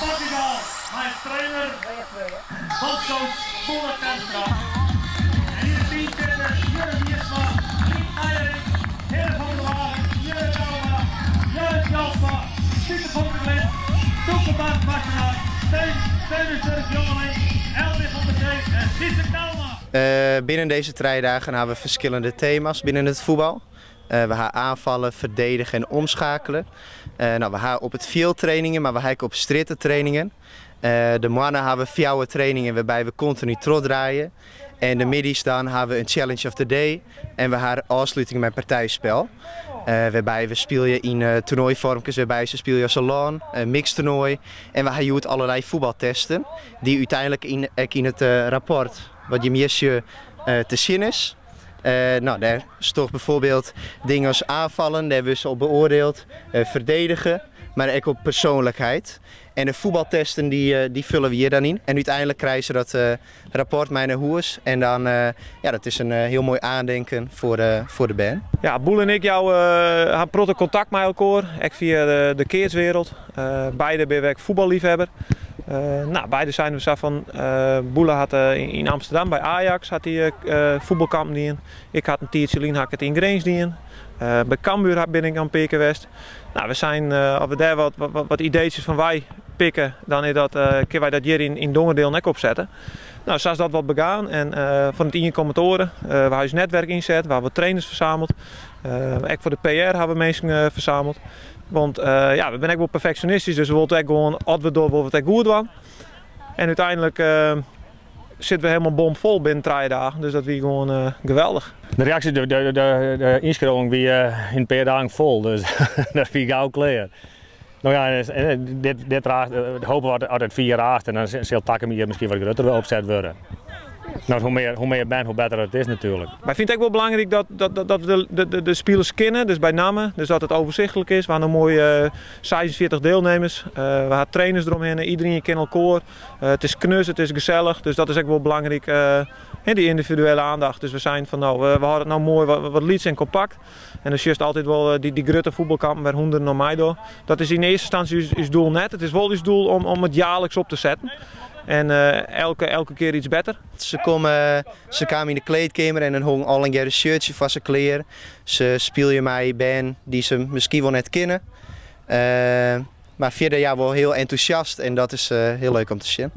Portugal mei trainer, bondscoach Boele Terpstra. En yn it team sitte Jurre Wiersma, Piet Meijerink, Hille van der Wagen, Jurre Bouma, Jurre Tjalsma, Pieter van der Glind, Toeke Bart Wassenaar, Teun Teunus Durk Jongeling, Elvin van der Zee en Sietse Kalma. Binnen deze trijedagen hawwe we ferskillende tema's binnen it fuotbal. We ha aanvallen, verdedigen en omschakelen. No, we ha op it fjild trainingen, mar we ha ek op strjitte trainingen. De moarn hawwe we fjouwer trainingen wêrby't we kontinu trochdraaie. En de middeis dan hawwe we in challenge of the day en we ha ôfsluting mei partijspel. Wêrby't we spylje yn toernoaifoarmkes, wêrby't se spylje as in lân, in mixtoernoai. En we ha hjoed allerlei fuotbaltesten dy't úteinlik ek yn it rapport wat jim hjir sjogge te sjen is. No, dêr stocht bijvoorbeeld dingen as aanvallen, dêr wurde se op beoardield, ferdedige, mar ek op persoanlikheid. En de fuotbaltesten dy fulle we hjir dan yn. En úteinlik krije se dat rapport mei nei hûs. En dan, ja, dat is in hiel moai oantinken foar de bern. Ja, Boele en ik jouwe ha in protte kontakt mei elkoar, ek fia de keatswereld. Beide binne we ek fuotballiefhebber. No, beide seinen we sa fan, Boele hat yn Amsterdam by Ajax hat hy fuotbalkampen dien. Ik hat in tiidsje lyn ha ik it yn Grins dien. By Cambuur bin ik al in pear kear west. No, we seinen, as we dêr wat ideetsjes fan wei pikke, dan is dat, kinne wy dat hjir yn Dongerdielen ek opsette. No, sa is dat wat begaan en fan it ien komt it oare. We ha ús netwerk ynset, we ha wat trainers fersameld. Ek foar de PR ha we minsken fersameld. Want ja, we binne ek wol perfeksjonistysk, dus we wolle it ek gewoan, as we it dogge, wolle we it ek goed dwaan. En úteinlik sitte we helemaal bomvol binnen 3 dagen, dus dat wie gewoan geweldich. De reaksje, de ynskriuwing wie yn in pear dagen fol, dus dat wie gau klear. No ja, dit raacht, hopen we as it fier raacht en dan sil takom jier miskien wat grutter opset wurde. No, hoe mear bern, hoe better it is natuerlik. Wy fine it ek wol belangryk dat we de spilers kenne, dus by namme, dus dat it overzichtelijk is. We ha no moai 46 deelnemers, we ha trainers deromhinne, iedereen ken elkoar. It is knus, it is gesellich, dus dat is ek wol belangryk, dy yndividuele aandacht. Dus we seinen fan no, we hâlde it no moai wat lyts en kompakt. En dan sjochst altyd wol dy grutte fuotbalkampen wêr hûnderten oan meidogge. Dat is yn earste ynstânsje ús doel net. It is wol ús doel om it jaarliks op te setten. En elke kear iets better. Se kamen yn de kleedkeamer en dan hongen al in shirtje foar se klear. Se spylje mei bern dy't se miskien wol net kenne. Mar fierder, ja, wol hiel entûsjast en dat is hiel leuk om te sjen.